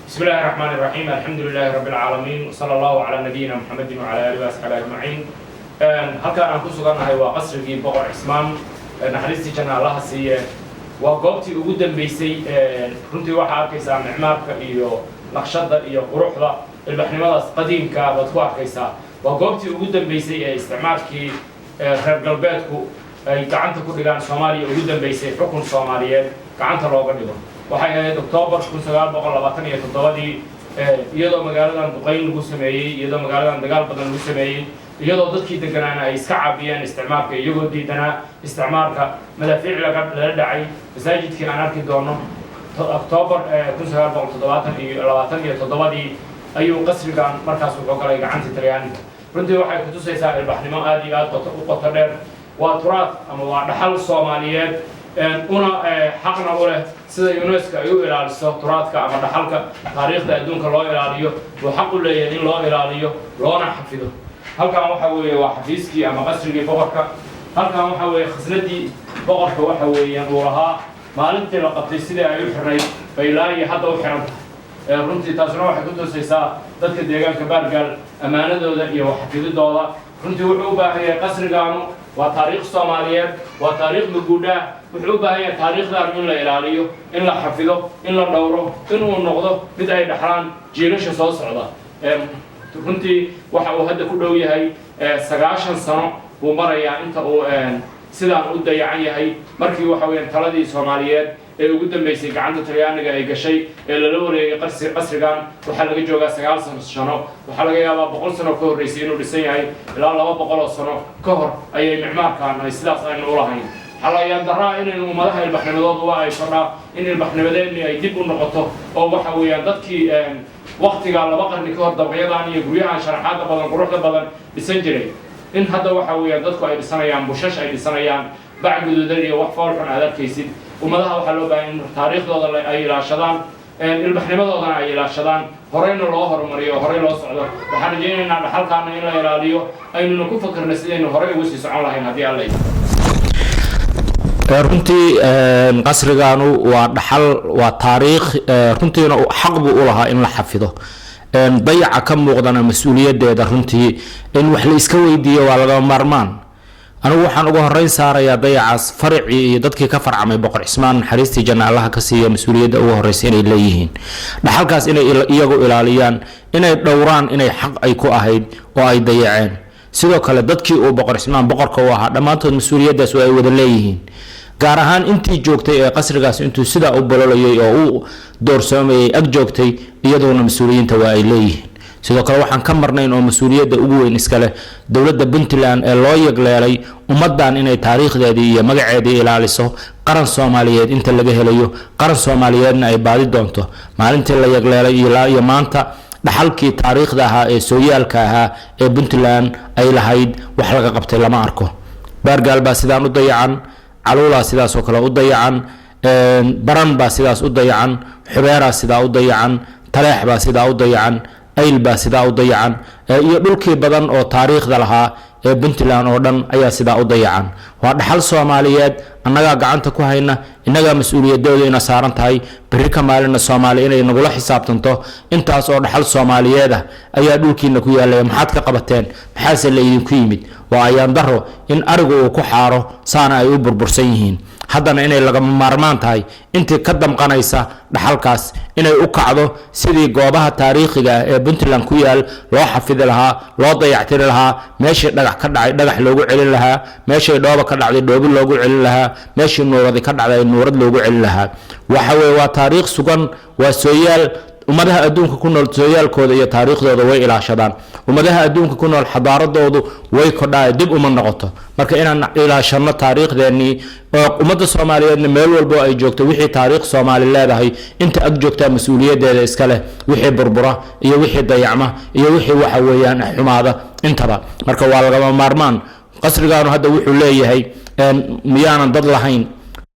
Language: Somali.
بسم الله الرحمن الرحيم، الحمد لله رب العالمين، وصلى الله على نبينا محمد وعلى آله وأصحابه أجمعين. Halkaan aan ku sugannahay waa qasrigii Boqor Cismaan, naxariistii janna Allaha siiye. Waa goobtii ugu dambeysay. Runtii waxaa arkaysaa micmaarka iyo naqshadda iyo quruxda ilbaxnimadaas qadiimka baad ku arkaysaa. Waa goobtii ugu dambeysay ee isticmaalkii reer galbeedku ay gacanta ku dhigaan Soomaaliya, ugu dambeysay xukun Soomaaliyeed gacanta looga dhigo. Waxay ahayd Oktoobar 1927-dii, iyadoo magaaladan duqayn lagu sameeyey, iyadoo magaaladan dagaal badan lagu sameeyey, iyadoo dadkii deganaana ay iska caabiyeen isticmaalka, iyagoo diidanaa isticmaalka, madaafiic lala dhacay masaajidkii aan arki doono. Oktoobar 1927-dii ayuu qasrigan markaas wuxuu galay gacantii Talyaaniga. Runtii waxay kutusaysaa ilbaxnimo aad iyo aad u qoto dheer. Waa turaad ama waa dhaxal Soomaaliyeed, una xaqna u leh sida UNESCO ay u ilaaliso turaadka ama dhaxalka taariikhda adduunka loo ilaaliyo, buu xaq u leeyahay in loo ilaaliyo loona xafido. Halkan waxa weeye waa xafiiskii ama qasrigii boqorka. Halkan waxa weeye khasnadii boqorka, waxa weeyaan uu lahaa. Maalintii la qabtay sidii ay u xirnayd bay ilaa iyo hadda u xiran tahay. Runtii taasina waxay ku tusaysaa dadka deegaanka Baargaal ammaanadooda iyo xafididooda. Runtii wuxuu u baahan yahay qasrigaanu, waa taariikh Soomaaliyeed, waa taariikh maguudhaa. Wuxuu u baahan yahay taariikhdaanu in la ilaaliyo, in la xafido, in la dhowro, inuu noqdo mid ay dhaxlaan jiilasha soo socda. Runtii waxa uu hadda ku dhow yahay 90 sano buu marayaa inta uu sidaan u dayacan yahay. Markii waxa weeyaan taladii Soomaaliyeed ee ugu dambeysay gacanta Talyaaniga ay gashay ee lala wareegay qasrigan, waxaa laga joogaa 9 sano. Waxaa laga yaabaa 100 sano ka horreysay inuu dhisan yahay. Ilaa 200 oo sano ka hor ayay micmaarkan ay sidaas aynu u lahayn. Waxaa daraa inaynu ummadaha ilbaxnimadoodu waa ay kordhaa, in ilbaxnimadeenni ay dib u noqoto, oo waxa weeyaan dadkii waktigaa 2 qarni ka hor dabaqyadan iyo guryahan sharaxaadda badan, quruxda badan dhisan jiray, in hadda waxa weeyaan dadku ay dhisanayaan bushash, ay dhisanayaan bac guduudan iyo wax foolxun aad arkaysid. Ummadaha waxaa loo baahan in taariikhdooda ay ilaashadaan, ilbaxnimadoodana ay ilaashadaan, horeyna loo horumariyo, horey loo socdo. Waxaan rajaynaynaa dhaxalkaana in la ilaaliyo, aynuna ku fakarna sidaynu horey ugu sii socon lahayn haddii Alla. Runtii qasrigaanu waa dhaxal, waa taariikh. Runtiina xaq buu u lahaa in la xafido. Dayaca ka muuqdana mas-uuliyaddeeda runtii in wax la iska weydiiyo waa lagama maarmaan. Anigu waxaan uga horeyn saarayaa dayacaas faricii iyo dadkii ka farcamay Boqor Cismaan, naxariistii janna Allaha ka siiya, mas-uuliyadda ugu horeysa inay leeyihiin dhaxalkaas, inay iyagu ilaaliyaan, inay dhowraan, inay xaq ay ku ahayd oo ay dayaceen. Sidoo kale dadkii uu Boqor Cismaan boqorka u ahaa dhammaantood mas-uuliyaddaas waa ay wada leeyihiin, gaar ahaan intii joogtay ee qasrigaas intuu sidaa u bololayay oo u doorsoomayay ag joogtay, iyaduna mas-uuliyiinta waa ay leeyihiin. Sidoo kale waxaan ka marnayn oo mas-uuliyadda ugu weyn iskale dowladda Puntland ee loo yagleelay ummaddan inay taariikhdeedii iyo magaceedii ilaaliso, qaran Soomaaliyeed inta laga helayo, qaran Soomaaliyeedna ay baadi doonto. Maalintii la yagleelay ilaa iyo maanta dhaxalkii taariikhda ahaa ee sooyaalka ahaa ee Puntland ay lahayd wax laga qabtay lama arko. Baargaal baa sidaan u dayacan, Caluulaa sidaas oo kale u dayacan, Baran baa sidaas u dayacan, Xubeeraa sidaa u dayacan, Taleex baa sidaa u dayacan, Ayl baa sidaa u dayacan, iyo dhulkii badan oo taariikhda lahaa ee Puntland oo dhan ayaa sidaa u dayacan. Waa dhaxal Soomaaliyeed, annagaa gacanta ku hayna, innagaa mas-uuliyadooda ina saaran tahay. Berri ka maalina Soomaali inay nagula xisaabtanto, intaas oo dhaxal Soomaaliyeed ah ayaa dhulkiina ku yaallaya, maxaad ka qabateen? Maxaase la idinku yimid? Waa ayaan daro in arigu uu ku xaaro saana ay u burbursan yihiin. Haddana inay lagama maarmaan tahay intii ka damqanaysa dhaxalkaas inay u kacdo sidii goobaha taariikhiga ah ee Puntland ku yaal loo xafidi lahaa, loo dayactiri lahaa, meeshii dhagax ka dhacay dhagax loogu celin lahaa, meeshii dhooba ka dhacday dhoobi loogu celin lahaa, meeshii nuuradi ka dhacday nuurad loogu celin lahaa. Waxa weye waa taariikh sugan, waa sooyaal. Ummadaha adduunka ku nool sooyaalkooda iyo taariikhdooda way ilaashadaan. Ummadaha adduunka ku nool xadaaradoodu way kordhaa, dib uma noqoto. Marka inaan ilaashano taariikhdeenii oo ummadda Soomaaliyeedna meel walbo ay joogto, wixii taariikh Soomaali leedahay inta ag joogtaa mas-uuliyaddeeda iska leh, wixii burbura iyo wixii dayacma iyo wixii waxa weeyaan xumaada intaba. Marka waa lagama maarmaan. Qasrigaanu hadda wuxuu leeyahay miyaanan dad lahayn?